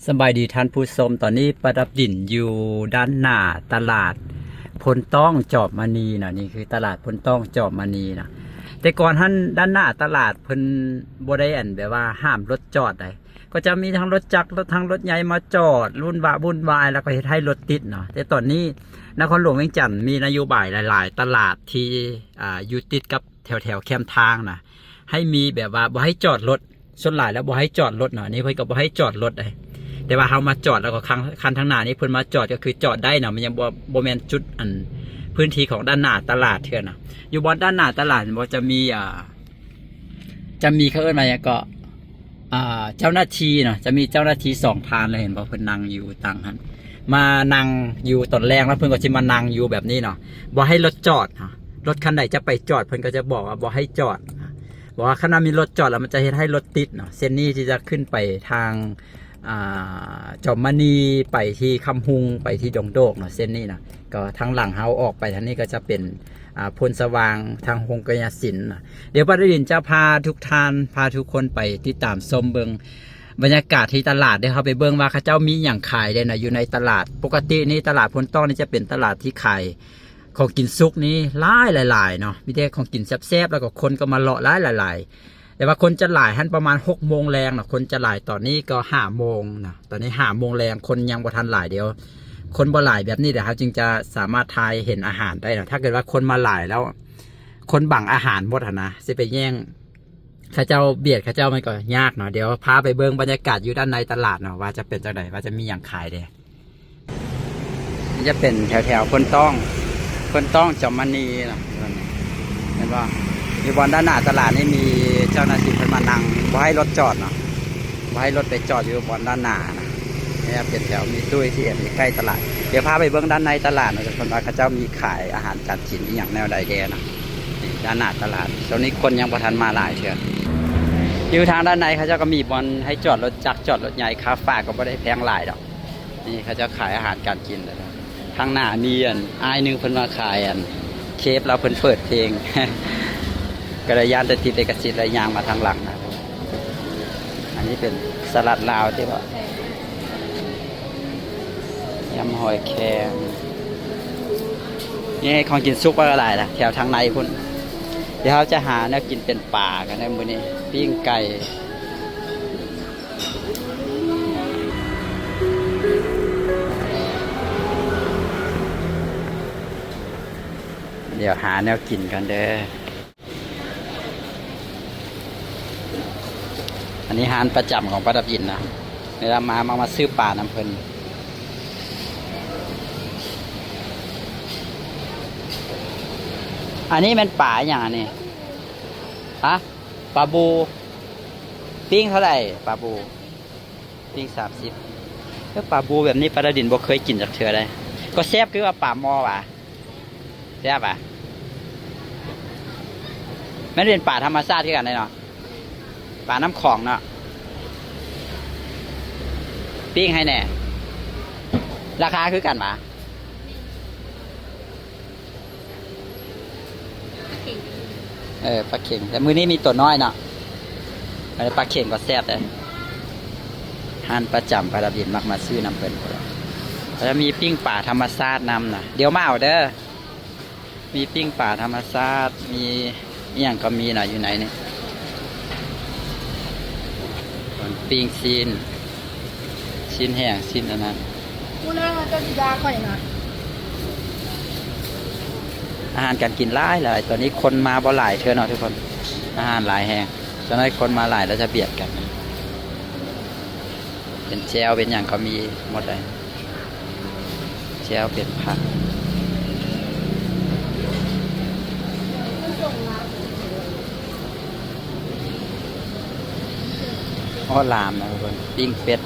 ສະບາຍດີທ່ານຜູ້ຊົມ, ຕອນນີ້ປະດັບດິນຢູ່ດ້ານໜ້າຕະຫຼາດໂພນຕ້ອງຈອມມະນີນະ, ນີ້ຄືຕະຫຼາດໂພນຕ້ອງຈອມມະນີນະ. ແຕ່ກ່ອນຫັ້ນດ້ານໜ້າຕະຫຼາດເພິ່ນບໍ່ໄດ້ ອັນ ແບບວ່າຫ້າມລົດຈອດໃດ, ກໍຈະມີທັງລົດຈັກ ທັງລົດໃຫຍ່ມາຈອດວຸ່ນວະວຸ່ນວາຍ ແລ້ວກໍເຮັດໃຫ້ລົດຕິດເນາະ. ແຕ່ຕອນນີ້ນະຄອນຫຼວງວຽງຈັນມີນະໂຍບາຍຫຼາຍໆຕະຫຼາດທີ່ ອ່າ ຢູ່ຕິດກັບ ແຖວໆແຄມທາງນະ ໃຫ້ມີແບບວ່າບໍ່ໃຫ້ຈອດລົດ, ສ່ວນຫຼາຍແລ້ວບໍ່ໃຫ້ຈອດລົດເນາະ. ອັນນີ້ເພິ່ນກໍບໍ່ໃຫ້ຈອດລົດໃດ, ແຕ່ວ່າເຮົາມາຈອດແລ້ວກໍ ຄັນ ຄັນທາງໜ້ານີ້ເພິ່ນມາຈອດກໍຄືຈອດໄດ້ເນາະ, ມັນຍັງບໍ່ ບໍ່ແມ່ນຈຸດ ອັນ ພື້ນທີ່ຂອງດ້ານໜ້າຕະຫຼາດເທື່ອນະ. ຢູ່ບ່ອນດ້ານໜ້າຕະຫຼາດບໍ່ ຈະມີ ອ່າ ຈະມີ ເຂົາເອີ້ນວ່າຫຍັງເກາະ ອ່າ ເຈົ້າໜ້າທີ່ເນາະ, ຈະມີເຈົ້າໜ້າທີ່ສອງທ່ານເລີຍ ເຫັນບໍ່ ເພິ່ນນັ່ງຢູ່ຕັ່ງຫັ້ນ, ມານັ່ງຢູ່ຕອນແລງ ແລ້ວເພິ່ນກໍຊິມານັ່ງຢູ່ແບບນີ້ເນາະ, ບໍ່ໃຫ້ລົດຈອດເນາະ. ລົດຄັນໃດຈະໄປຈອດ ເພິ່ນກໍຈະບອກວ່າບໍ່ໃຫ້ຈອດ, ບອກວ່າຄັນວ່າມີລົດຈອດແລ້ວມັນຈະເຮັດໃຫ້ລົດຕິດເນາະ. ເສັ້ນນີ້ທີ່ຈະຂຶ້ນໄປທາງ ອ່າ ຈອມມະນີ ໄປທີ່ຄຳຮຸງ ໄປທີ່ດົງໂດກເນາະ, ເສັ້ນນີ້ນະ. ກໍທາງຫຼັງເຮົາອອກໄປທາງນີ້ກໍຈະເປັນ ອ່າ ໂພນສະຫວ່າງ ທາງໂຮງກະຍາສິນນະ. ດຽວປະດັບດິນຈະພາທຸກທ່ານ ພາທຸກຄົນໄປຕິດຕາມຊົມເບິ່ງບັນຍາກາດທີ່ຕະຫຼາດເດີ, ເຮົາໄປເບິ່ງວ່າເຂົາເຈົ້າມີຫຍັງຂາຍແດ່ນະ ຢູ່ໃນຕະຫຼາດ. ປົກກະຕິນີ້ຕະຫຼາດໂພນຕ້ອງນີ້ຈະເປັນຕະຫຼາດທີ່ຂາຍຂອງກິນສຸກນີ້ຫຼາຍໆເນາະ, ມີແຕ່ຂອງກິນແຊບໆ ແລ້ວກໍຄົນກໍມາເລາະຫຼາຍໆ. ແຕ່ວ່າຄົນຈະຫຼາຍຫັ້ນປະມານຫົກໂມງແລງເນາະ, ຄົນຈະຫຼາຍ. ຕອນນີ້ກໍຫ້າໂມງເນາະ, ຕອນນີ້ຫ້າໂມງແລງ ຄົນຍັງບໍ່ທັນຫຼາຍ. ດຽວຄົນບໍ່ຫຼາຍແບບນີ້ ດຽວເຮົາຈຶ່ງຈະສາມາດຖ່າຍເຫັນອາຫານໄດ້ເນາະ. ຖ້າເກີດວ່າຄົນມາຫຼາຍແລ້ວ ຄົນບັງອາຫານໝົດຫັ້ນນະ, ຊິໄປແຍ່ງເຂົາເຈົ້າ ບຽດເຂົາເຈົ້າ ມັນກໍຍາກເນາະ. ດຽວພາໄປເບິ່ງບັນຍາກາດຢູ່ດ້ານໃນຕະຫຼາດເນາະ ວ່າຈະເປັນຈັ່ງໃດ, ວ່າຈະມີຫຍັງຂາຍແດ່. ນີ້ຈະເປັນແຖວໆໂພນຕ້ອງ ໂພນຕ້ອງຈອມມະນີເນາະ, ເຫັນບໍ່? ຢູ່ບ່ອນດ້ານໜ້າຕະຫຼາດນີ້ມີເຈົ້າໜ້າທີ່ເພິ່ນມານັ່ງ ບໍ່ໃຫ້ລົດຈອດເນາະ, ບໍ່ໃຫ້ລົດໄປຈອດຢູ່ບ່ອນດ້ານໜ້ານະ. ນີ້ເປັນແຖວມີຕູ້ເອທີເອັມຢູ່ໃກ້ຕະຫຼາດ. ດຽວພາໄປເບິ່ງດ້ານໃນຕະຫຼາດເນາະ ເພິ່ນວ່າເຂົາເຈົ້າມີຂາຍອາຫານການກິນອີ່ຫຍັງແນວໃດແດ່ເນາະ. ນີ້ດ້ານໜ້າຕະຫຼາດ ຊ່ວງນີ້ຄົນຍັງບໍ່ທັນມາຫຼາຍເທື່ອ. ຢູ່ທາງດ້ານໃນເຂົາເຈົ້າກໍມີບ່ອນໃຫ້ຈອດລົດຈັກ ຈອດລົດໃຫຍ່, ຄ່າຝາກກໍບໍ່ໄດ້ແພງຫຼາຍດອກ. ນີ້ເຂົາເຈົ້າຂາຍອາຫານການກິນ. ທາງໜ້າມີ ອັນ ອ້າຍໜຶ່ງເພິ່ນມາຂາຍ ອັນ ເຄບ ແລ້ວເພິ່ນເປີດເພງ ກໍເລີຍຢ້ານແຕ່ຕິດລິຂະສິດ ເລີຍຍ່າງມາທາງຫຼັງນະ. ອັນນີ້ເປັນສະຫຼັດລາວຕິເນາະ, ຍຳຫອຍແຄງ. ນີ້ຂອງກິນສຸກກໍຫຼາຍລະ ແຖວທາງໃນພຸ້ນ. ດຽວເຮົາຈະຫາແນວກິນເປັນປາກັນໃນມື້ນີ້, ປີ້ງໄກ່. ດຽວຫາແນວກິນກັນເດີ. ອັນນີ້ຮ້ານປະຈຳຂອງປາດັບອິນນະ, ເວລາມາມັກມາຊື້ປານຳເພິ່ນ. ອັນນີ້ແມ່ນປາອີ່ຫຍັງອັນນີ້? ຮະ? ປາບູ. ປີ້ງເທົ່າໃດ? ປາບູ ປີ້ງສາມສິບ. ເອີ ປາບູແບບນີ້ປາດາດິນບໍ່ເຄີຍກິນຈັກເທື່ອໃດ. ກໍແຊບຄືວ່າປາມໍຫວາ? ແຊບຫວາ? ມັນເປັນປາທຳມະຊາດຄືກັນເດເນາະ, ປານ້ຳຂອງເນາະ. ປີ້ງໃຫ້ແດ່. ລາຄາຄືກັນຫວາ? ເອີ ປາເຂັງ, ແຕ່ມື້ນີ້ມີຕົວນ້ອຍເນາະ. ເອີ ປາເຂັງກໍແຊບເດ້. ຮ້ານປະຈຳປາດາບິນ ມັກມາຊື້ນຳເພິ່ນ. ແລ້ວມີປີ້ງປາທຳມະຊາດນຳນະ, ດຽວມາເອົາເດີ. ມີປີ້ງປາທຳມະຊາດ, ມີອີ່ຫຍັງກໍມີນະ ຢູ່ໃນນີ້. ປີ້ງຊີ້ນ, ຊີ້ນແຫ້ງ, ຊີ້ນອັນນັ້ນ. ກູນາເຈົ້າຊິດ່າຂ້ອຍນະ. ອາຫານການກິນຫຼາຍໆ, ຕອນນີ້ຄົນມາບໍ່ຫຼາຍເທື່ອເນາະທຸກຄົນ, ອາຫານຫຼາຍແຮງ. ສ່ວນໃຫຍ່ຄົນມາຫຼາຍແລ້ວຈະບຽດກັນ. ເປັນແຈ່ວເປັນຫຍັງກໍມີໝົດເລີຍ, ແຈ່ວເປັນຜັກ. ໂອ້ ຫຼາມນະທຸກຄົນ, ປີ້ງເປັດ,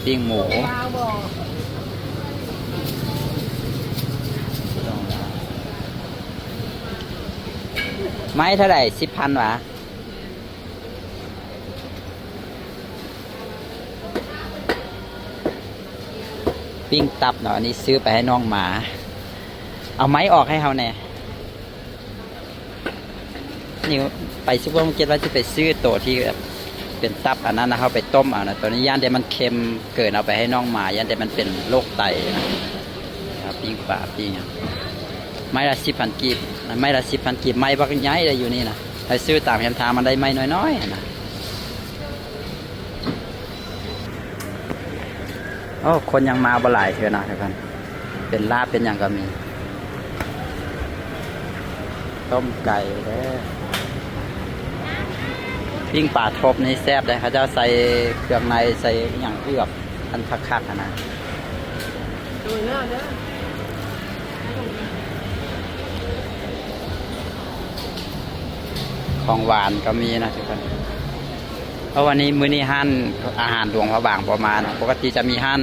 ປີ້ງໝູ. ໄມ້ເທົ່າໃດ? ສິບພັນຫວາ? ປີ້ງຕັບເນາະ, ອັນນີ້ຊື້ໄປໃຫ້ນ້ອງໝາ. ເອົາໄມ້ອອກໃຫ້ເຮົາແດ່. ນີ້ໄປຊຸບເປີມາເກັດວ່າຊິໄປຊື້ໂຕທີ່ແບບ ເປັນຕັບອັນນັ້ນນະ ເຮົາໄປຕົ້ມເອົານະ. ໂຕນີ້ຢ້ານແຕ່ມັນເຄັມເກີນ ເອົາໄປໃຫ້ນ້ອງໝາ ຢ້ານແຕ່ມັນເປັນໂລກໄຕນະ. ປີ້ງປາ ປີ້ງຫຍັງ ໄມ້ລະສິບພັນກີບ ໄມ້ລະສິບພັນກີບ ໄມ້ບັກໃຫຍ່ເດ້ຢູ່ນີ້ນະ. ໄປຊື້ຕາມແຄມທາງ ມັນໄດ້ໄມ້ນ້ອຍໆຫັ້ນນະ. ໂອ້ ຄົນຍັງມາບໍ່ຫຼາຍເທື່ອນະທຸກຄົນ. ເປັນລາບເປັນຫຍັງກໍມີ. ຕົ້ມໄກ່ເດີ້. ປີ້ງປາທົບນີ້ແຊບເດ້. ເຂົາເຈົ້າໃສ່ເຄື່ອງໃນ ໃສ່ຫຍັງເອືອບອັນຄັກໆຫັ້ນນະ. ຂອງຫວານກໍມີນະທຸກຄົນ. ເພາະວ່ານີ້ ມື້ນີ້ຮ້ານອາຫານຫຼວງພະບາງບໍ່ມານະ. ປົກກະຕິຈະມີຮ້ານ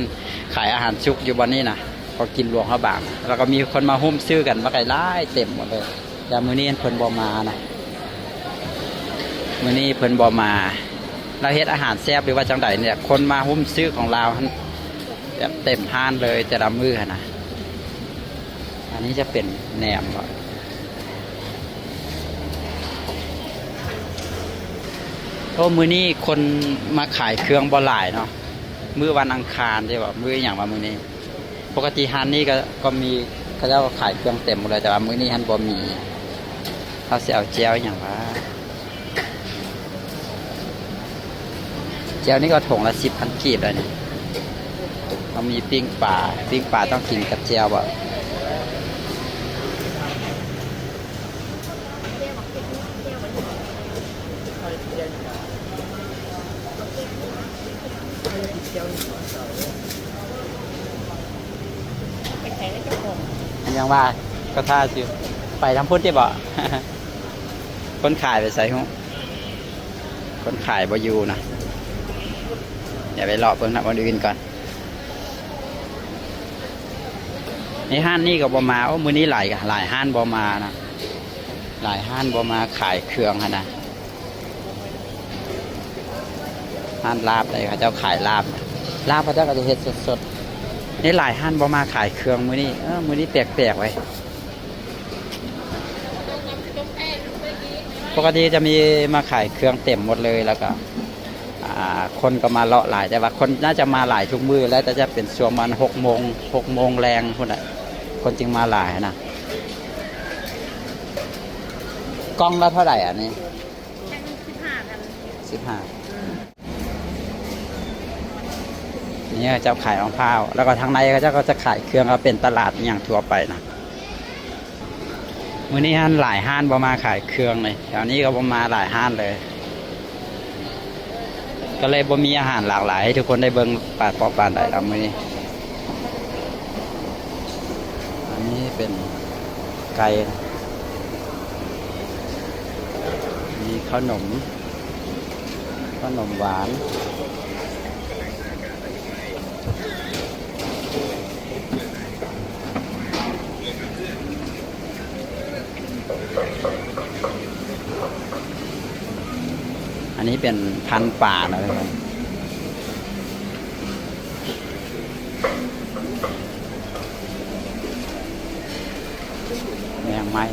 ຂາຍອາຫານສຸກຢູ່ບ່ອນນີ້ນະ ເຂົາກິນຫຼວງພະບາງ ແລ້ວກໍມີຄົນມາຮຸມຊື້ກັນບັກຫຼາຍເຕັມໝົດເລີຍ. ແຕ່ມື້ນີ້ເພິ່ນບໍ່ມານະ ມື້ນີ້ເພິ່ນບໍ່ມາ. ລາວເຮັດອາຫານແຊບ ຫຼືວ່າຈັ່ງໃດນີ້ແຫຼະ ຄົນມາຮຸມຊື້ຂອງລາວຫັ້ນແບບເຕັມຮ້ານເລີຍແຕ່ລະມື້ຫັ້ນນະ. ອັນນີ້ຈະເປັນແໜມບໍ? ໂອ້ ມື້ນີ້ຄົນມາຂາຍເຄື່ອງບໍ່ຫຼາຍເນາະ. ມື້ວັນອັງຄານເດ້ບໍ? ມື້ຫຍັງວະມື້ນີ້? ປົກກະຕິຮ້ານນີ້ກໍ ກໍມີ ເຂົາເຈົ້າຂາຍເຄື່ອງເຕັມໝົດເລີຍ ແຕ່ວ່າມື້ນີ້ຫັ້ນບໍ່ມີ. ເຮົາຊິເອົາແຈ່ວຫຍັງວະ? ແຈ່ວນີ້ກໍຖົງລະສິບພັນກີບແລ້ວນີ້. ເຮົາມີປີ້ງປາ ປີ້ງປາຕ້ອງກິນກັບແຈ່ວບໍ? ຍັງວ່າກໍຖ້າຊິໄປທາງພຸ້ນຕິບໍ? ຄົນຂາຍໄປໃສຮູ້? ຄົນຂາຍບໍ່ຢູ່ນະ. ດຽວໄປເລາະເບິ່ງນະບ່ອນອື່ນກ່ອນ. ໃນຮ້ານນີ້ກໍບໍ່ມາ. ໂອ້ ມື້ນີ້ຫຼາຍ ຫຼາຍຮ້ານບໍ່ມານະ. ຫຼາຍຮ້ານບໍ່ມາຂາຍເຄື່ອງຫັ້ນນະ. ຮ້ານລາບໃດ ເຂົາເຈົ້າຂາຍລາບ ລາບເຂົາເຈົ້າກໍຈະເຮັດສົດໆ. ນີ້ຫຼາຍຮ້ານບໍ່ມາຂາຍເຄື່ອງມື້ນີ້. ເອີ ມື້ນີ້ແປກໆໄວ້ຍ. ປົກກະຕິຈະມີມາຂາຍເຄື່ອງເຕັມໝົດເລີຍ ແລ້ວກໍ ອ່າ ຄົນກໍມາເລາະຫຼາຍ ແຕ່ວ່າຄົນໜ້າຈະມາຫຼາຍທຸກມື້ແຫຼະ ແຕ່ຈະເປັນຊ່ວງປະມານຫົກໂມງ ຫົກໂມງແລງພຸ້ນແຫຼະ ຄົນຈຶ່ງມາຫຼາຍນະ. ກ່ອງລະເທົ່າໃດອັນນີ້? ສິບຫ້າ ສິບຫ້າ. ນີ້ເຂົາເຈົ້າຂາຍມະພ້າວ ແລ້ວກໍທາງໃນເຂົາເຈົ້າກໍຈະຂາຍເຄື່ອງ ກໍເປັນຕະຫຼາດອີ່ຫຍັງທົ່ວໄປນະ. ມື້ນີ້ຫັ້ນຫຼາຍຮ້ານບໍ່ມາຂາຍເຄື່ອງເລີຍ ແຖວນີ້ກໍບໍ່ມາຫຼາຍຮ້ານເລີຍ ກໍເລີຍບໍ່ມີອາຫານຫຼາກຫຼາຍໃຫ້ທຸກຄົນໄດ້ເບິ່ງປານປອບປານໃດແລ້ວມື້ນີ້. ອັນນີ້ເປັນໄກ່ ມີເຂົ້າໜົມ ເຂົ້າໜົມຫວານ. ອັນນີ້ເປັນພັນປານະ ແມງໄມ້.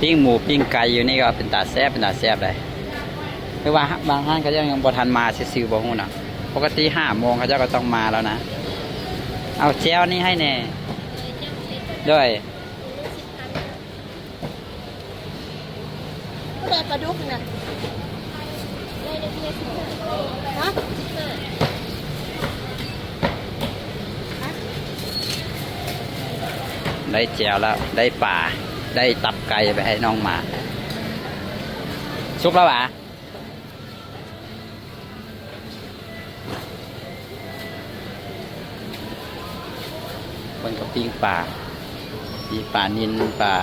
ປີ້ງໝູປີ້ງໄກ່ຢູ່ນີ້ກໍເປັນຕາແຊບ ເປັນຕາແຊບເດ້. ຫຼືວ່າບາງຮ້ານເຂົາເຈົ້າຍັງບໍ່ທັນມາຊື່ໆ ບໍ່ຮູ້ນະ. ປົກກະຕິຫ້າໂມງເຂົາເຈົ້າກໍຕ້ອງມາແລ້ວນະ. ເອົາແຈ່ວນີ້ໃຫ້ແດ່. ໂດຍ. ຜູ້ໃດປາດຸກນະ? ຮະ? ໄດ້ແຈ່ວແລ້ວ ໄດ້ປາ ໄດ້ຕັບໄກ່ໄປໃຫ້ນ້ອງໝາ. ສຸກແລ້ວຫວາ? ເພິ່ນກໍປີ້ງປາ ມີປານິນ ປາ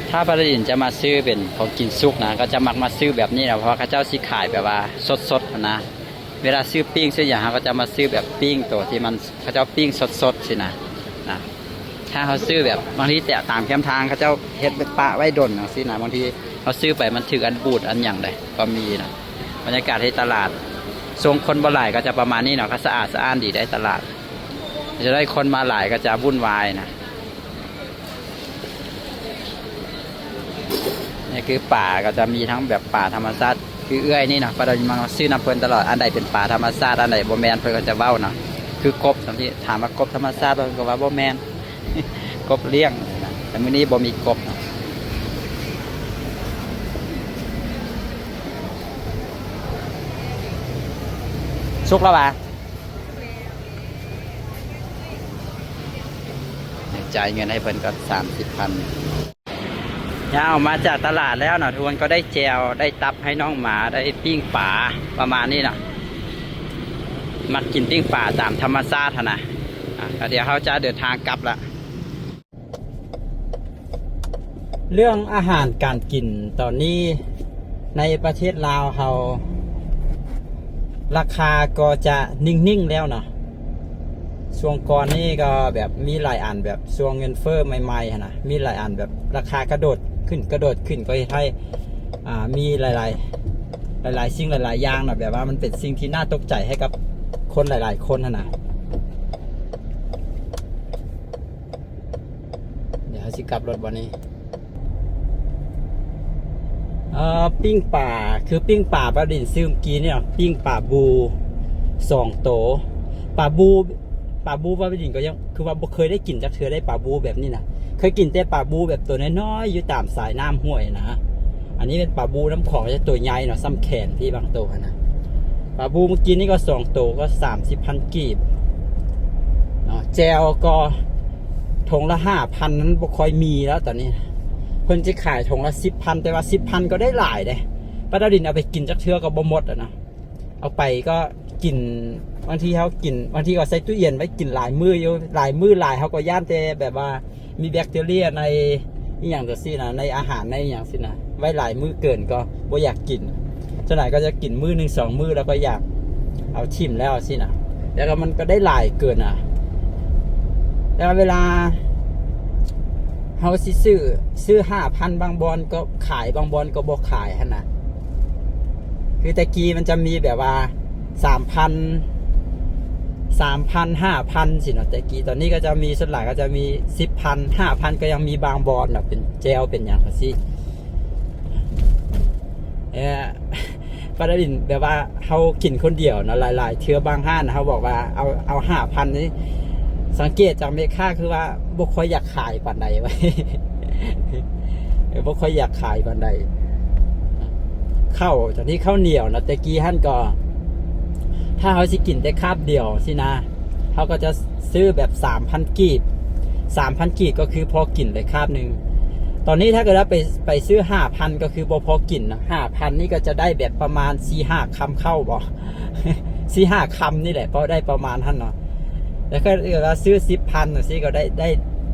ຖ້າປາລະດິນຈະມາຊື້ເປັນຂອງກິນສຸກນະ ກໍຈະມັກມາຊື້ແບບນີ້ນະ ເພາະວ່າເຂົາເຈົ້າຊິຂາຍແບບວ່າສົດໆນະ. ເວລາຊື້ປີ້ງຊື້ຫຍັງ ເຮົາກໍຈະມາຊື້ແບບປີ້ງໂຕທີ່ມັນ ເຂົາເຈົ້າປີ້ງສົດໆຊີ້ນະ ນະ. ຖ້າເຮົາຊື້ແບບ ບາງທີແຕ່ຕາມແຄມທາງເຂົາເຈົ້າເຮັດປະໄວ້ດົນຈັ່ງຊີ້ນະ ບາງທີເຮົາຊື້ໄປມັນຖືກອັນບູດອັນຫຍັງໄດ໋ ກໍມີນະ. ບັນຍາກາດທີ່ຕະຫຼາດ ຊ່ວງຄົນບໍ່ຫຼາຍກໍຈະປະມານນີ້ເນາະ ກໍສະອາດສະອ້ານດີໄດ໋ຕະຫຼາດ. ຈະໄດ້ຄົນມາຫຼາຍກໍຈະວຸ່ນວາຍນະ. ນີ້ຄືປາ ກໍຈະມີທັງແບບປາທຳມະຊາດ ຄືເອື້ອຍນີ້ເນາະ ປາດາວດິນມັກຊື້ນຳເພິ່ນຕະຫຼອດ ອັນໃດເປັນປາທຳມະຊາດ ອັນໃດບໍ່ແມ່ນ ເພິ່ນກໍຈະເວົ້າເນາະ. ຄືກົບ ຈັ່ງຊີ້ ຖາມວ່າກົບທຳມະຊາດບໍ່ ເພິ່ນກໍວ່າບໍ່ແມ່ນ ກົບລ້ຽງນະ. ແຕ່ມື້ນີ້ບໍ່ມີກົບເນາະ. ສຸກແລ້ວຫວາ? ຈ່າຍເງິນໃຫ້ເພິ່ນກ່ອນສາມສິບພັນ. ຍ່າງອອກມາຈາກຕະຫຼາດແລ້ວເນາະ ທຸກຄົນ ກໍໄດ້ແຈ່ວ ໄດ້ຕັບໃຫ້ນ້ອງໝາ ໄດ້ປີ້ງປາ ປະມານນີ້ເນາະ. ມັກກິນປີ້ງປາຕາມທຳມະຊາດຫັ້ນນະ. ອາ ແລ້ວດຽວເຮົາຈະເດີນທາງກັບລະ. ເລື່ອງອາຫານການກິນຕອນນີ້ ໃນປະເທດລາວເຮົາ ລາຄາກໍຈະນິ່ງໆແລ້ວເນາະ. ຊ່ວງກ່ອນນີ້ກໍແບບມີຫຼາຍອັນ ແບບຊ່ວງເງິນເຟີ້ໃໝ່ໆຫັ້ນນະ ມີຫຼາຍອັນແບບລາຄາກະໂດດຂຶ້ນ ກະໂດດຂຶ້ນ ກໍເຮັດໃຫ້ ອ່າ ມີຫຼາຍໆ ຫຼາຍໆສິ່ງຫຼາຍໆຢ່າງເນາະ ແບບວ່າມັນເປັນສິ່ງທີ່ໜ້າຕົກໃຈໃຫ້ກັບຄົນຫຼາຍໆຄົນຫັ້ນນະ. ດຽວເຮົາຊິກັບລົດບໍ່ນີ້? ເອີ ປີ້ງປາ ຄືປີ້ງປາ ປາດິນຊື້ກີ້ນີ້ເນາະ ປີ້ງປາບູສອງໂຕ. ປາບູ ປາບູ ປາດິນກໍຍັງ ຄືວ່າບໍ່ເຄີຍໄດ້ກິນຈັກເທື່ອໄດ໋ ປາບູແບບນີ້ນະ. ເຄີຍກິນແຕ່ປາບູແບບໂຕນ້ອຍໆ ຢູ່ຕາມສາຍນ້ຳຫ້ວຍນະ. ອັນນີ້ເປັນປາບູນ້ຳຂອງ ຈະໂຕໃຫຍ່ເນາະ ສ່ຳແຂນພີ່ ບາງໂຕຫັ້ນນະ. ປາບູມື້ກີ້ນີ້ກໍສອງໂຕ ກໍສາມສິບພັນກີບເນາະ. ແຈ່ວກໍຖົງລະຫ້າພັນ ມັນບໍ່ຄ່ອຍມີແລ້ວຕອນນີ້. ເພິ່ນຊິຂາຍຖົງລະສິບພັນ ແຕ່ວ່າສິບພັນກໍໄດ້ຫຼາຍເດ້. ປາດາວດິນເອົາໄປກິນຈັກເທື່ອກໍບໍ່ໝົດຫັ້ນນະ. ເອົາໄປກໍກິນ ບາງທີເຮົາກິນ ບາງທີກໍໃສ່ຕູ້ເຢັນໄວ້ກິນຫຼາຍມື້ຢູ່ ຫຼາຍມື້ຫຼາຍ ເຮົາກໍຢ້ານແຕ່ແບບວ່າ ມີແບັກທີເຣຍໃນອີ່ຫຍັງຈັ່ງຊີ້ນະ ໃນອາຫານໃນອີ່ຫຍັງຊີ້ນະ ໄວ້ຫຼາຍມື້ເກີນກໍບໍ່ຢາກກິນ. ສ່ວນຫຼາຍກໍຈະກິນມື້ໜຶ່ງສອງມື້ ແລ້ວກໍຢາກເອົາຖິ້ມແລ້ວຊີ້ນະ. ແຕ່ກໍມັນກໍໄດ້ຫຼາຍເກີນນະ. ແຕ່ວ່າເວລາເຮົາຊິຊື້ ຊື້ຫ້າພັນ ບາງບ່ອນກໍຂາຍ ບາງບ່ອນກໍບໍ່ຂາຍຫັ້ນນະ. ຄືແຕ່ກີ້ມັນຈະມີແບບວ່າ ສາມພັນ ສາມພັນ ຫ້າພັນ ຊີ້ເນາະ ແຕ່ກີ້. ຕອນນີ້ກໍຈະມີ ສ່ວນຫຼາຍກໍຈະມີສິບພັນ ຫ້າພັນ ກໍຍັງມີບາງບ່ອນເນາະ ເປັນແຈ່ວເປັນຫຍັງຈັ່ງຊີ້. ເອີ ປາດາວດິນແບບວ່າເຮົາກິນຄົນດຽວເນາະ ຫຼາຍໆເທື່ອບາງຮ້ານເຮົາບອກວ່າເອົາ ເອົາຫ້າພັນນີ້ ສັງເກດຈາກແມ່ຄ້າຄືວ່າບໍ່ຄ່ອຍຢາກຂາຍປານໃດ ເອີ ບໍ່ຄ່ອຍຢາກຂາຍປານໃດ. ເຂົ້າ ຕອນນີ້ເຂົ້າໜຽວນະ ແຕ່ກີ້ຫັ້ນກໍ ຖ້າເຮົາຊິກິນແຕ່ຄາບດຽວຊີ້ນະ ເຮົາກໍຈະຊື້ແບບສາມພັນກີບ ສາມພັນກີບກໍຄືພໍກິນໄດ້ຄາບໜຶ່ງ. ຕອນນີ້ຖ້າເກີດວ່າໄປ ໄປຊື້ຫ້າພັນ ກໍຄືບໍ່ພໍກິນນະ. ຫ້າພັນນີ້ກໍຈະໄດ້ແບບປະມານສີ່ຫ້າຄຳເຂົ້າບໍ ສີ່ຫ້າຄຳນີ້ແຫຼະ ພໍໄດ້ປະມານຫັ້ນເນາະ. ແລ້ວກໍເກີດວ່າຊື້ສິບພັນຈັ່ງຊີ້ ກໍໄດ້ ໄດ້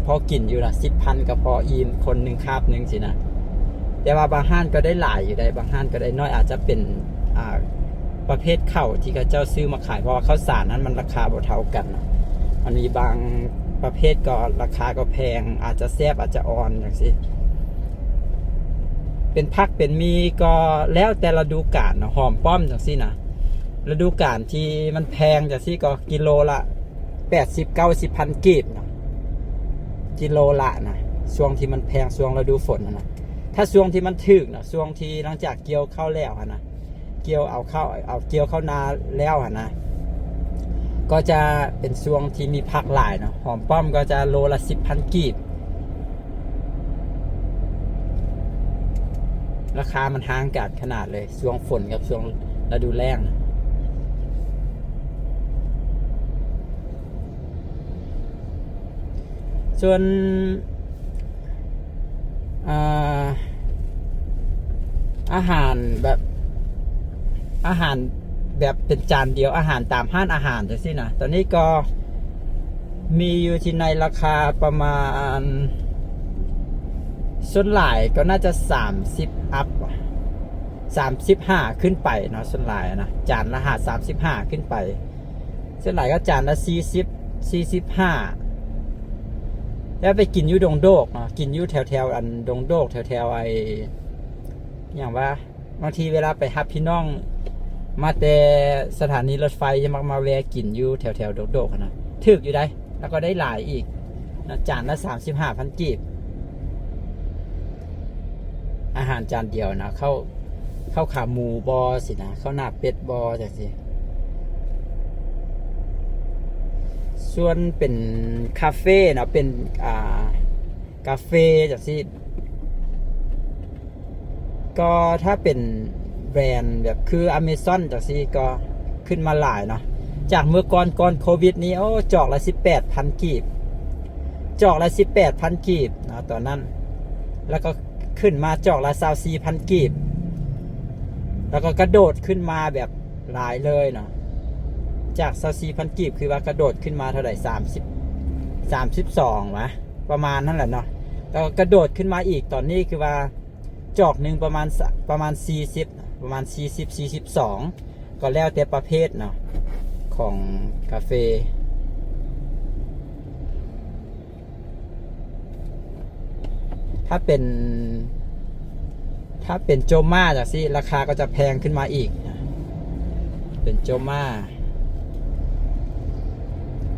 ພໍກິນຢູ່ນະ ສິບພັນກໍພໍອີ່ມຄົນໜຶ່ງຄາບໜຶ່ງຊີ້ນະ. ແຕ່ວ່າບາງຮ້ານກໍໄດ້ຫຼາຍຢູ່ໄດ໋ ບາງຮ້ານກໍໄດ້ໜ້ອຍ ອາດຈະເປັນ ອ່າ ປະເພດເຂົ້າທີ່ເຂົາເຈົ້າຊື້ມາຂາຍ ເພາະວ່າເຂົ້າສານນັ້ນມັນລາຄາບໍ່ເທົ່າກັນເນາະ. ມັນມີບາງປະເພດກໍລາຄາກໍແພງ ອາດຈະແຊບ ອາດຈະອ່ອນຈັ່ງຊີ້. ເປັນຜັກເປັນໝີ່ກໍແລ້ວແຕ່ລະດູການເນາະ ຫອມປ້ອມຈັ່ງຊີ້ນະ. ລະດູການທີ່ມັນແພງຈັ່ງຊີ້ກໍກິໂລລະແປດສິບເກົ້າສິບພັນກີບເນາະ ກິໂລລະນະ. ຊ່ວງທີ່ມັນແພງ ຊ່ວງລະດູຝົນຫັ້ນນະ. ຖ້າຊ່ວງທີ່ມັນຖືກເນາະ ຊ່ວງທີ່ຫຼັງຈາກກ່ຽວເຂົ້າແລ້ວຫັ້ນນະ ກ່ຽວເອົາເຂົ້າ ເອົາກ່ຽວເຂົ້ານາແລ້ວຫັ້ນນະ ກໍຈະເປັນຊ່ວງທີ່ມີຜັກຫຼາຍເນາະ. ຫອມປ້ອມກໍຈະໂລລະສິບພັນກີບ. ລາຄາມັນຫ່າງກັນຂະໜາດເລີຍ ຊ່ວງຝົນກັບຊ່ວງລະດູແລ້ງນະ. ສ່ວນ ອ່າ ອາຫານແບບ ອາຫານແບບເປັນຈານດຽວ ອາຫານຕາມຮ້ານອາຫານຈັ່ງຊີ້ນະ ຕອນນີ້ກໍມີຢູ່ທີ່ໃນລາຄາປະມານ ສ່ວນຫຼາຍກໍໜ້າຈະສາມສິບອັບ ສາມສິບຫ້າຂຶ້ນໄປເນາະ ສ່ວນຫຼາຍນະ ຈານລະຫ້າ ສາມສິບຫ້າຂຶ້ນໄປ. ສ່ວນຫຼາຍກໍຈານລະສີ່ສິບ ສີ່ສິບຫ້າ. ແຕ່ ແລ້ວໄປກິນຢູ່ດົງໂດກເນາະ ກິນຢູ່ແຖວໆ ອັນດົງໂດກ ແຖວໆ ໄອ້ ຫຍັງວະ ບາງທີເວລາໄປຮັບພີ່ນ້ອງມາແຕ່ສະຖານີລົດໄຟ ຈະມັກມາແວ່ກິນຢູ່ແຖວໆດົງໂດກຫັ້ນນະ ຖືກຢູ່ໃດ໋ ແລ້ວກໍໄດ້ຫຼາຍອີກນະ ຈານລະສາມສິບຫ້າພັນກີບ ອາຫານຈານດຽວນະ ເຂົ້າ ເຂົ້າຂາໝູບໍຊີ້ນະ ເຂົ້າໜ້າເປັດບໍຈັ່ງຊີ້. ສ່ວນເປັນຄາເຟເນາະ ເປັນ ອ່າ ກາເຟຈັ່ງຊີ້ ກໍຖ້າເປັນແບຣນແບບຄືອາເມຊອນຈັ່ງຊີ້ ກໍຂຶ້ນມາຫຼາຍເນາະ ຈາກເມື່ອກ່ອນ ກ່ອນໂຄວິດນີ້ ໂອ້ ຈອກລະສິບແປດພັນກີບ ຈອກລະສິບແປດພັນກີບເນາະ ຕອນນັ້ນ ແລ້ວກໍຂຶ້ນມາຈອກລະຊາວສີ່ພັນກີບ ແລ້ວກໍກະໂດດຂຶ້ນມາແບບຫຼາຍເລີຍເນາະ ຈາກຊາວສີ່ພັນກີບ ຄືວ່າກະໂດດຂຶ້ນມາເທົ່າໃດ ສາມສິບ ສາມສິບສອງຫວາ ປະມານນັ້ນແຫຼະເນາະ ແລ້ວກໍກະໂດດຂຶ້ນມາອີກ ຕອນນີ້ຄືວ່າຈອກໜຶ່ງປະມານ ປະມານສີ່ສິບ ປະມານສີ່ສິບ ສີ່ສິບສອງ ກໍແລ້ວແຕ່ປະເພດເນາະ ຂອງກາເຟ. ຖ້າເປັນ ຖ້າເປັນໂຈມາຈັ່ງຊີ້ ລາຄາກໍຈະແພງຂຶ້ນມາອີກ ເປັນໂຈມາ.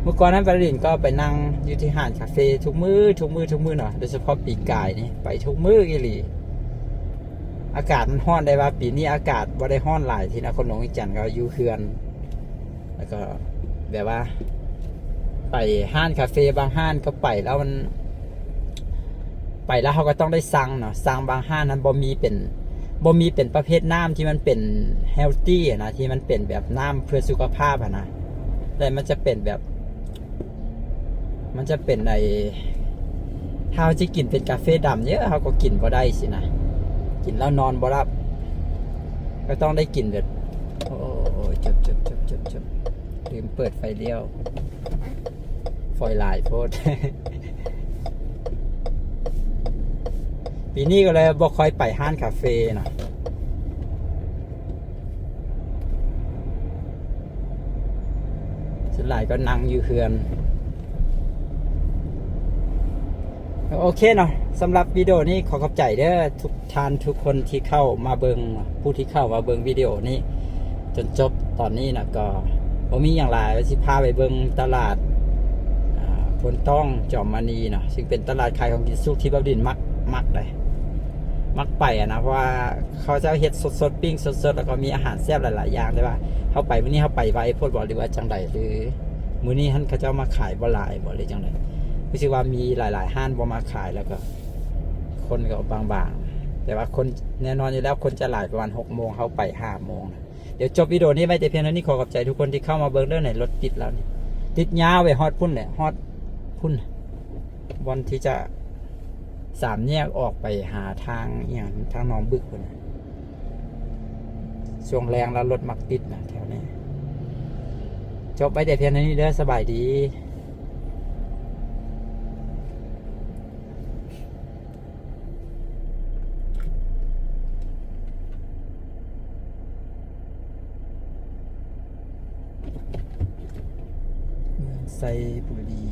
ເມື່ອກ່ອນນັ້ນ ປາລິນກໍໄປນັ່ງຢູ່ທີ່ຮ້ານກາເຟທຸກມື້ ທຸກມື້ ທຸກມື້ເນາະ ໂດຍສະເພາະປີກາຍນີ້ໄປທຸກມື້ອີ່ຫຼີ. ອາກາດມັນຮ້ອນ ໄດ້ວ່າປີນີ້ອາກາດບໍ່ໄດ້ຮ້ອນຫຼາຍ ທີ່ນະຄອນຫຼວງວຽງຈັນ ກໍຢູ່ເຮືອນ ແລ້ວກໍແບບວ່າໄປຮ້ານກາເຟບາງຮ້ານກໍໄປແລ້ວມັນ ໄປແລ້ວເຮົາກໍຕ້ອງໄດ້ສັ່ງເນາະ ສັ່ງບາງຮ້ານນັ້ນບໍ່ມີເປັນ ບໍ່ມີເປັນປະເພດນ້ຳທີ່ມັນເປັນເຮລຕີ້ຫັ້ນນະ ທີ່ມັນເປັນແບບນ້ຳເພື່ອສຸຂະພາບຫັ້ນນະ ແຕ່ມັນຈະເປັນແບບ ມັນຈະເປັນໄອ້ ຖ້າເຮົາຈະກິນເປັນກາເຟດຳເດີ ເຮົາກໍກິນບໍ່ໄດ້ຊີ້ນະ ກິນແລ້ວນອນບໍ່ຫຼັບ ກໍຕ້ອງໄດ້ກິນແບບ ໂອ້ຍ ຈົບ ຈົບ ຈົບ ຈົບ ຈົບ ລືມເປີດໄຟລ້ຽວ ຟອຍຫຼາຍໂພດ ປີນີ້ກໍເລີຍບໍ່ຄ່ອຍໄປຮ້ານກາເຟນະ. ສ່ວນຫຼາຍກໍນັ່ງຢູ່ເຮືອນ. ໂອເຄເນາະ ສຳລັບວິດີໂອນີ້ຂໍຂອບໃຈເດີ ທຸກທ່ານທຸກຄົນທີ່ເຂົ້າມາເບິ່ງ ຜູ້ທີ່ເຂົ້າມາເບິ່ງວິດີໂອນີ້ຈົນຈົບຕອນນີ້ນະ ກໍບໍ່ມີຫຍັງຫຼາຍ ວ່າຊິພາໄປເບິ່ງຕະຫຼາດ ອ່າ ໂພນຕ້ອງ ຈອມມະນີເນາະ ຊຶ່ງເປັນຕະຫຼາດຂາຍຂອງກິນສຸກທີ່ບ່າວດິນມັກ ມັກເດ້ ມັກໄປຫັ້ນນະ ເພາະວ່າ ເຂົາເຈົ້າເຮັດສົດໆ ປີ້ງສົດໆ ແລ້ວກໍມີອາຫານແຊບຫຼາຍໆຢ່າງ ແຕ່ວ່າເຮົາໄປມື້ນີ້ເຮົາໄປໄວໂພດບໍ ຫຼືວ່າຈັ່ງໃດ ຫຼືມື້ນີ້ຫັ້ນເຂົາເຈົ້າມາຂາຍບໍ່ຫຼາຍບໍ ຫຼືຈັ່ງໃດ ຮູ້ສຶກວ່າມີຫຼາຍໆຮ້ານບໍ່ມາຂາຍ ແລ້ວກໍຄົນກໍບາງໆ ແຕ່ວ່າຄົນ ແນ່ນອນຢູ່ແລ້ວ ຄົນຈະຫຼາຍປະມານຫົກໂມງ ເຮົາໄປຫ້າໂມງນະ. ດຽວຈົບວິດີໂອນີ້ໄວ້ແຕ່ພຽງເທົ່ານີ້ ຂໍຂອບໃຈທຸກຄົນທີ່ເຂົ້າມາເບິ່ງເດີ ໃນລົດຕິດແລ້ວນີ້ ຕິດຍາວໄປຮອດພຸ້ນແຫຼະ ຮອດພຸ້ນ ບ່ອນທີ່ຈະ ສາມແຍກອອກໄປຫາທາງອີ່ຫຍັງ ທາງໜອງບຶກພຸ້ນນະ ຊ່ວງແລງແລ້ວລົດມັກຕິດນະແຖວນີ້. ຈົບໄວ້ແຕ່ພຽງເທົ່ານີ້ເດີ ສະບາຍດີ. ເມືອງໄຊບູລີ.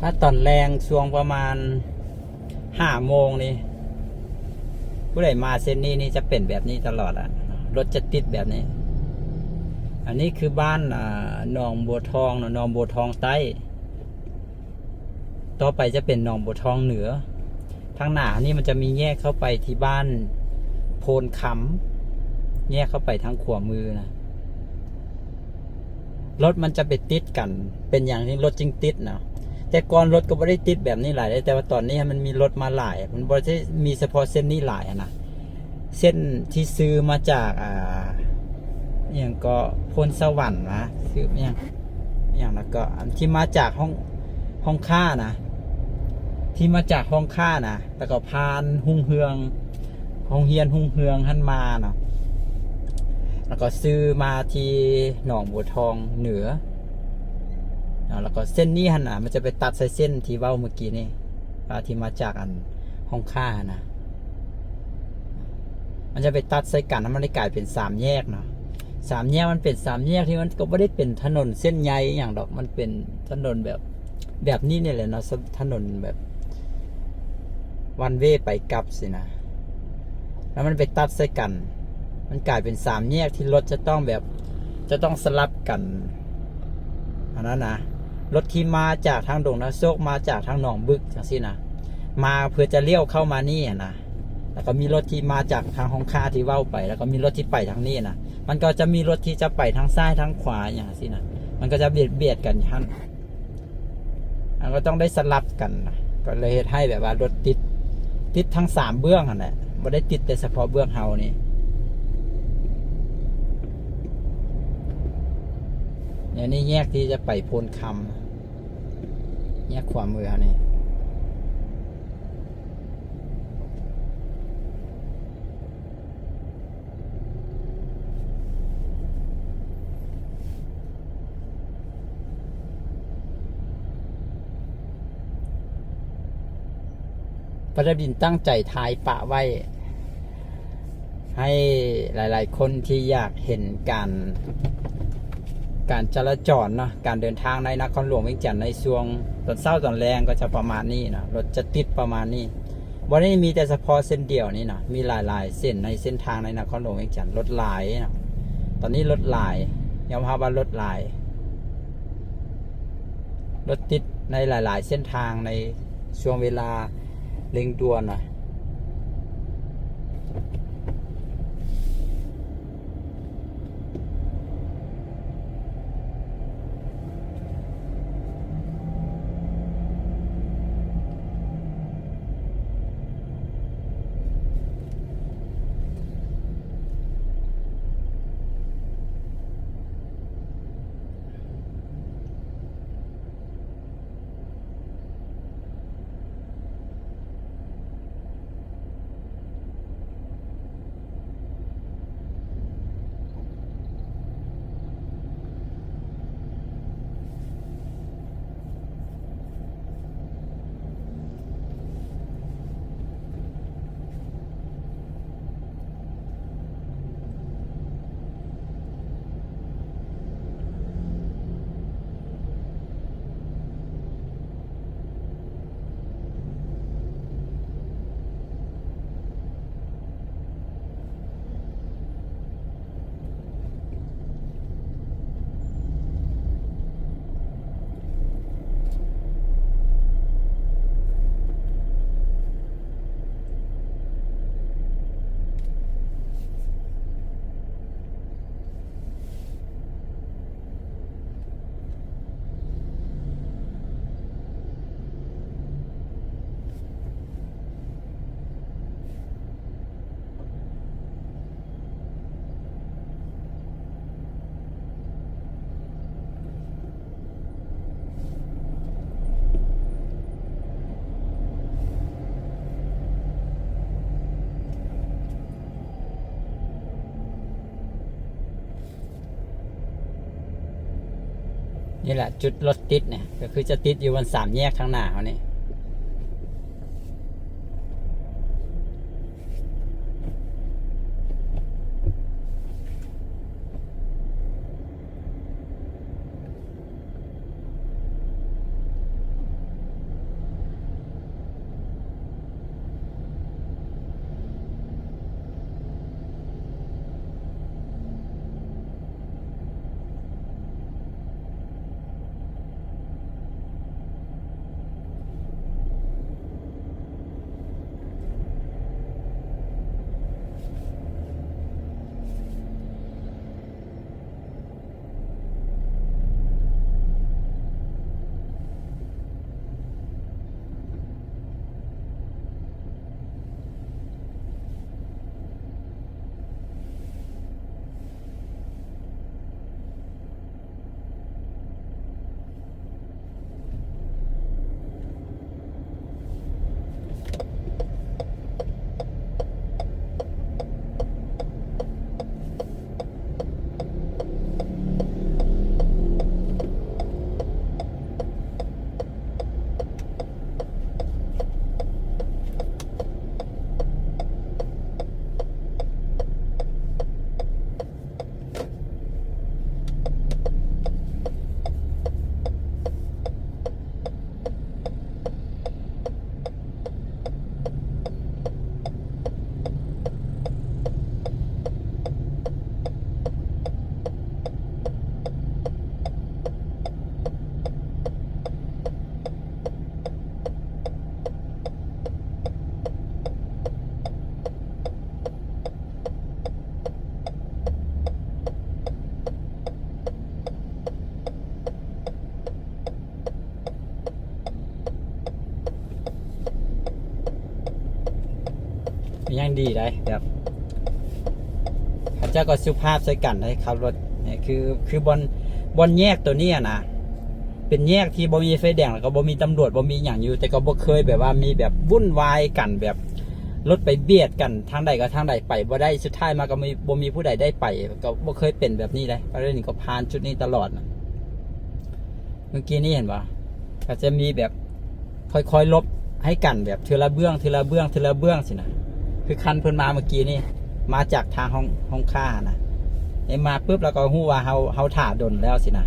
ถ้าตอนแลงช่วงประมาณห้าโมงนี่ ผู้ใดมาเส้นนี้นี่จะเป็นแบบนี้ตลอดอะ รถจะติดแบบนี้ อันนี้คือบ้าน อ่า หนองบัวทองเนาะ หนองบัวทองใต้ ต่อไปจะเป็นหนองบัวทองเหนือ ทางหน้านี่มันจะมีแยกเข้าไปที่บ้านโพนคำ แยกเข้าไปทางขวามือนะ รถมันจะไปติดกัน เป็นอย่างนี้รถจึงติดนะ แต่ก่อนรถก็บ่ได้ติดแบบนี้หลายเด้ แต่ว่าตอนนี้มันมีรถมาหลาย มันบ่ได้มีเฉพาะเส้นนี้หลายหั้นนะ เส้นที่ซื้อมาจาก อ่า อิหยังก็โพนสวรรค์นะ ซื้ออิหยัง อิหยัง แล้วก็อันที่มาจากห้อง ห้องค้านะ ที่มาจากห้องค้านะ แล้วก็ผ่านฮุ่งเฮือง โฮงเฮียนฮุ่งเฮืองหั้นมาเนาะ แล้วก็ซื้อมาที่หนองบัวทองเหนือเนาะ แล้วก็เส้นนี้หั้นน่ะ มันจะไปตัดใส่เส้นที่เว้าเมื่อกี้นี่ อ่า ที่มาจากอันห้องค้าหั้นนะ มันจะไปตัดใส่กัน แล้วมันได้กลายเป็นสามแยกเนาะ สามแยกมันเป็นสามแยกที่มันก็บ่ได้เป็นถนนเส้นใหญ่อหย่างดอก มันเป็นถนนแบบ แบบนี้นี่แหละเนาะ ถนนแบบ one way ไปกลับสินะ แล้วมันไปตัดใส่กัน มันกลายเป็นสามแยกที่รถจะต้องแบบ จะต้องสลับกัน อันนั้นนะ รถที่มาจากทางดงนาโชค มาจากทางหนองบึกจังซี้นะ มาเพื่อจะเลี้ยวเข้ามานี่หั้นนะ แล้วก็มีรถที่มาจากทางห้องค้าที่เว้าไป แล้วก็มีรถที่ไปทางนี้นะ มันก็จะมีรถที่จะไปทางซ้ายทางขวาอย่างซี้นะ มันก็จะเบียด เบียดกันอยู่หั้น มันก็ต้องได้สลับกันนะ ก็เลยเฮ็ดให้แบบว่ารถติด ติดทั้งสามเบื้องหั้นแหละ ບໍ່ໄດ້ຕິດແຕ່ສະເພາະເບື້ອງເຮົານີ້. ແນວນີ້ແຍກທີ່ຈະໄປໂພນຄຳ ແຍກຂວາມືເຮົານີ້. ປະດັບດິນຕັ້ງໃຈຖ່າຍປະໄວ້ ໃຫ້ຫຼາຍໆຄົນທີ່ຢາກເຫັນການ ການຈະລາຈອນເນາະ ການເດີນທາງໃນນະຄອນຫຼວງວຽງຈັນໃນຊ່ວງຕອນເຊົ້າຕອນແລງກໍຈະປະມານນີ້ເນາະ ລົດຈະຕິດປະມານນີ້. ບໍ່ໄດ້ມີແຕ່ສະເພາະເສັ້ນດຽວນີ້ເນາະ ມີຫຼາຍໆເສັ້ນໃນເສັ້ນທາງໃນນະຄອນຫຼວງວຽງຈັນ ລົດຫຼາຍເນາະ ຕອນນີ້ລົດຫຼາຍ ຍອມຮັບວ່າລົດຫຼາຍ ລົດຕິດໃນຫຼາຍໆເສັ້ນທາງໃນຊ່ວງເວລາ ເລັ່ງດ່ວນນະ. ນີ້ແຫຼະຈຸດລົດຕິດນີ້ ກໍຄືຈະຕິດຢູ່ບ່ອນສາມແຍກທາງໜ້າເຮົານີ້. ຍັງດີໄດ໋ ແບບເຂົາເຈົ້າກໍສຸພາບໃສ່ກັນໄດ໋ ຂັບລົດນີ້ ຄື ຄືບ່ອນ ບ່ອນແຍກໂຕນີ້ນະ ເປັນແຍກທີ່ບໍ່ມີໄຟແດງ ແລ້ວກໍບໍ່ມີຕຳຫຼວດ ບໍ່ມີຫຍັງຢູ່ ແຕ່ກໍບໍ່ເຄີຍແບບວ່າມີແບບວຸ້ນວາຍກັນ ແບບລົດໄປບຽດກັນ ທາງໃດກໍທາງໃດ ໄປບໍ່ໄດ້ ສຸດທ້າຍມາກໍມີ ບໍ່ມີຜູ້ໃດໄດ້ໄປ ກໍບໍ່ເຄີຍເປັນແບບນີ້ເດ້. ປາຣີນີ້ກໍຜ່ານຈຸດນີ້ຕະຫຼອດນະ. ເມື່ອກີ້ນີ້ເຫັນບໍ່ ກໍຈະມີແບບຄ່ອຍໆຫຼົບໃຫ້ກັນ ແບບເທື່ອລະເບື້ອງ ເທື່ອລະເບື້ອງ ເທື່ອລະເບື້ອງຊີ້ນະ ຄືຄັນເພິ່ນມາເມື່ອກີ້ນີ້ ມາຈາກທາງຫ້ອງ ຫ້ອງຄ້ານະ ເຫັນມາປຶບ ແລ້ວກໍຮູ້ວ່າເຮົາ ເຮົາຖ້າດົນແລ້ວຊີ້ນະ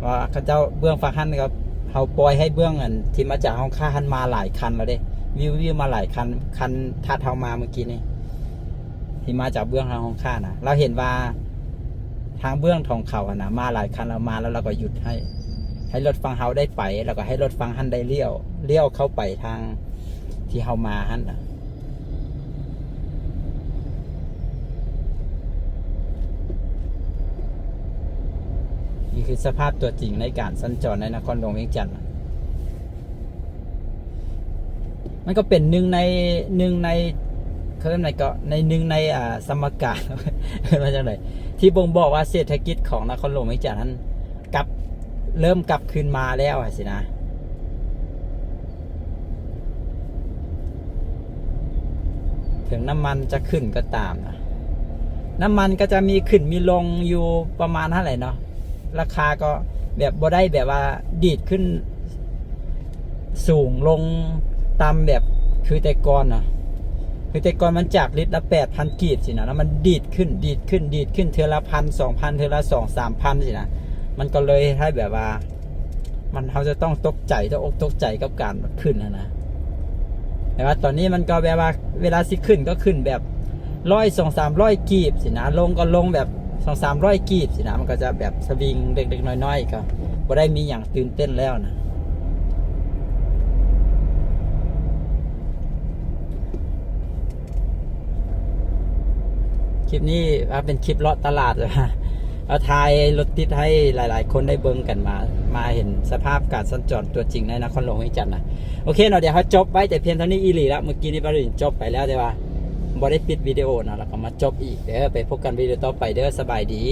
ວ່າເຂົາເຈົ້າເບື້ອງຝັ່ງຫັ້ນກໍ ເຮົາປ່ອຍໃຫ້ເບື້ອງອັນທີ່ມາຈາກຫ້ອງຄ້າຫັ້ນມາຫຼາຍຄັນແລ້ວເດ້ ວິວໆມາຫຼາຍຄັນ ຄັນຖັດເຮົາມາເມື່ອກີ້ນີ້ ທີ່ມາຈາກເບື້ອງທາງຫ້ອງຄ້ານະ ລາວເຫັນວ່າທາງເບື້ອງຂອງເຂົາຫັ້ນນະ ມາຫຼາຍຄັນ ລາວມາແລ້ວ ລາວກໍຢຸດໃຫ້ ໃຫ້ລົດຝັ່ງເຮົາໄດ້ໄປ ແລ້ວກໍໃຫ້ລົດຝັ່ງຫັ້ນໄດ້ລ້ຽວ ລ້ຽວເຂົ້າໄປທາງທີ່ເຮົາມາຫັ້ນນະ. ນີ້ຄືສະພາບຕົວຈິງໃນການສັນຈອນໃນນະຄອນຫຼວງວຽງຈັນນະ. ມັນກໍເປັນໜຶ່ງໃນ ໜຶ່ງໃນ ເຂົາເອີ້ນຫຍັງເກາະ ໃນໜຶ່ງໃນ ອ່າ ສຳມະການ ເອີ້ນວ່າຈັ່ງໃດ ທີ່ບົ່ງບອກວ່າເສດຖະກິດຂອງນະຄອນຫຼວງວຽງຈັນນັ້ນ ກັບ ເລີ່ມກັບຄືນມາແລ້ວຊີ້ນະ ເຖິງນ້ຳມັນຈະຂຶ້ນກໍຕາມນະ ນ້ຳມັນກໍຈະມີຂຶ້ນມີລົງຢູ່ປະມານຫັ້ນແຫຼະເນາະ ລາຄາກໍແບບບໍ່ໄດ້ແບບວ່າດີດຂຶ້ນ ສູງລົງຕ່ຳແບບຄືແຕ່ກ່ອນນະ ຄືແຕ່ກ່ອນມັນຈາກລິດລະແປດພັນກີບຊີ້ນະ ແລ້ວມັນດີດຂຶ້ນ ດີດຂຶ້ນ ດີດຂຶ້ນ ເທື່ອລະພັນ ສອງພັນ ເທື່ອລະສອງສາມພັນຊີ້ນະ ມັນກໍເລີຍເຮັດໃຫ້ແບບວ່າ ມັນ ເຮົາຈະຕ້ອງຕົກໃຈ ຕົກອົກຕົກໃຈກັບການຂຶ້ນຫັ້ນນະ ແຕ່ວ່າຕອນນີ້ມັນກໍແບບວ່າ ເວລາຊິຂຶ້ນກໍຂຶ້ນແບບ ຮ້ອຍ ສອງສາມຮ້ອຍກີບຊີ້ນະ ລົງກໍລົງແບບ ສອງສາມຮ້ອຍກີບຊີ້ນະ ມັນກໍຈະແບບສະວິງເລັກໆນ້ອຍໆ ກໍບໍ່ໄດ້ມີຫຍັງຕື່ນເຕັ້ນແລ້ວນະ. ຄລິບນີ້ວ່າເປັນຄລິບເລາະຕະຫຼາດ ເອົາຖ່າຍລົດຕິດໃຫ້ຫຼາຍໆຄົນໄດ້ເບິ່ງກັນ ມາ ມາເຫັນສະພາບການສັນຈອນຕົວຈິງໃນນະຄອນຫຼວງວຽງຈັນນະ. ໂອເຄເນາະ ດຽວເຮົາຈົບໄວ້ແຕ່ພຽງເທົ່ານີ້ອີ່ຫຼີລະ ເມື່ອກີ້ນີ້ປາຣີຈົບໄປແລ້ວ ແຕ່ວ່າບໍ່ໄດ້ປິດວິດີໂອເນາະ ແລ້ວກໍມາຈົບອີກເດີ ໄປພົບກັນວິດີໂອຕໍ່ໄປເດີ ສະບາຍດີ.